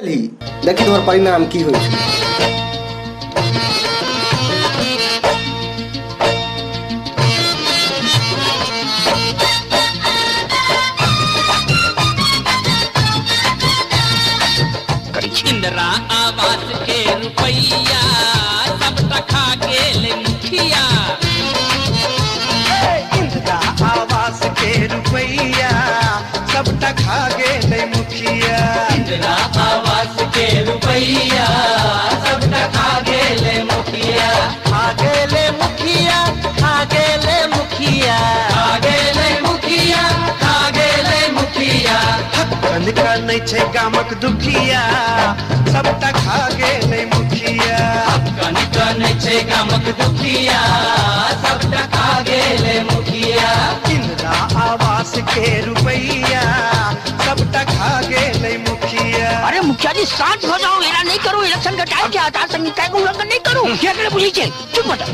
ही देखी तोहर परिणाम की होइ छै। इंदिरा आवास के रुपैया सबटा खा गेल मुखिया। इंदिरा आवास के रुपैया सबटा खा गेलै मुखिया। इंदिरा आवास के रुपैया सबटा खा गेल मुखिया। खा गेलै मुखिया, खा गेलै मुखिया, खा गेलै मुखिया, खा गेलै मुखिया। कनका नहि छै गामक दुखिया, सबटा खा गेलै मुखिया। कनका नहि छै गामक दुखिया, सबटा खा गेलै मुखिया। इंदिरा आवास के रुपैया सबटा खा गेलै मुखिया। अरे मुखिया जी शांत हो जाओ, एना नहीं करो, इलेक्शन का टाइम क्या आचार संहिता का उल्लंघन नहीं करो। क्या करे बुझी छे, चुप हो जाओ।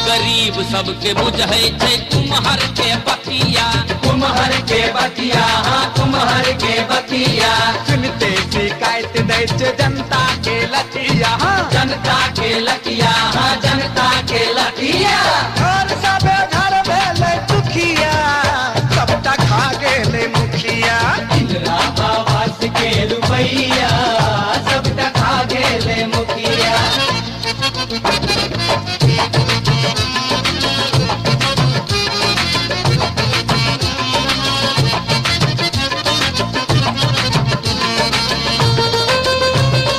गरीब सबके बुझै छै कुम्हर के बतिया, कुम्हर के बतिया, हाँ कुम्हर के बतिया। सुनते शिकायत दै छै जनता के लठिया, हाँ जनता के लठिया, हाँ जनता के लठिया। घर सबे घर भेलै दुखिया, सबटा खा गेलै मुखिया। इंदिरा आवास के रुपैया सबटा खा गेलै मुखिया।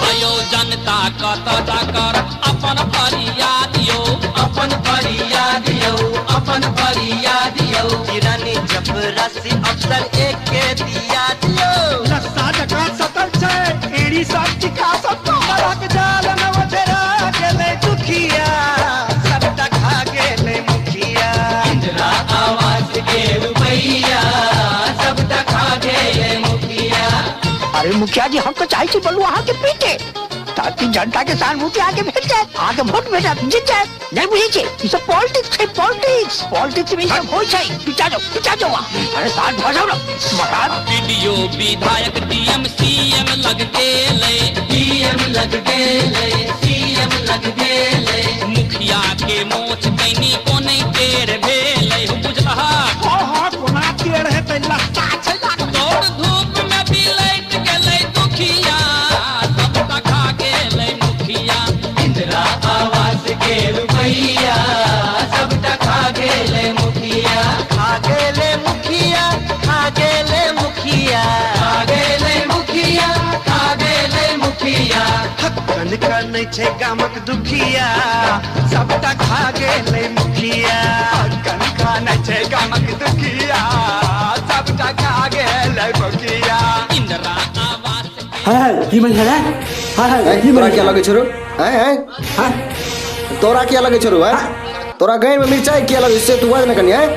अयो जनता कतऽ जाकर अपन फरियाद यौ, अपन फरियाद यौ, अपन फरियाद यौ। किरानी चपरासी अफसर एक के दिया दियो। लस्सा जकाँ सतल छै एड़ी सब टिका सब सड़क जाल नवझरा गेलै दुखिया, सबटा खा गेलै मुखिया। इंदिरा आवास के रुपैया सबटा खा गेलै मुखिया। अरे मुखिया जी हम तो चाहे छी बलुआ अहाँ के पीटे, ताकि जनता के सहानुभूति आगे भेट जाए, आगे वोट भेट जाए, जीत जाए। नहीं बुझे छे, ई सब पॉलिटिक्स छै, पॉलिटिक्स, पॉलिटिक्स में ई सब होय छै। पीटा जाओ, पीटा जाओ। अरे शांत भऽ जाओ ना महाराज। बीडीओ विधायक डीएम सीएम लग गेलै, डीएम लग गेलै, सीएम लग गेलै। मुखिया के मोछ कैनी कोने टेढ़ भेलै, हो बुझलहा? हाँ हाँ कोना टेढ़ हेतै, लस्सा छै लागल। दौड़ धूप में भी लैट गेलै दुखिया, सबटा खा गेलै मुखिया। इंदिरा आवास के रुपैया सबटा खा गेलै मुखिया। खा गेलै मुखिया, खा गेलै मुखिया, खा गेलै मुखिया, खा गेलै मुखिया। कनका नहि छै गामक दुखिया, सबटा खा गेलै मुखिया। कनका नहि छै गामक दुखिया, सबटा खा गेलै मुखिया। इंदिरा आवास के हाय हाय की बन है, हाय हाय की तोरा बन क्या लगै छौ रो? हैं हैं हाय तोरा क्या लगै छौ रो? हैं तोरा गाय में मिरचाई किया लगै से तू बाज न कनी। हैं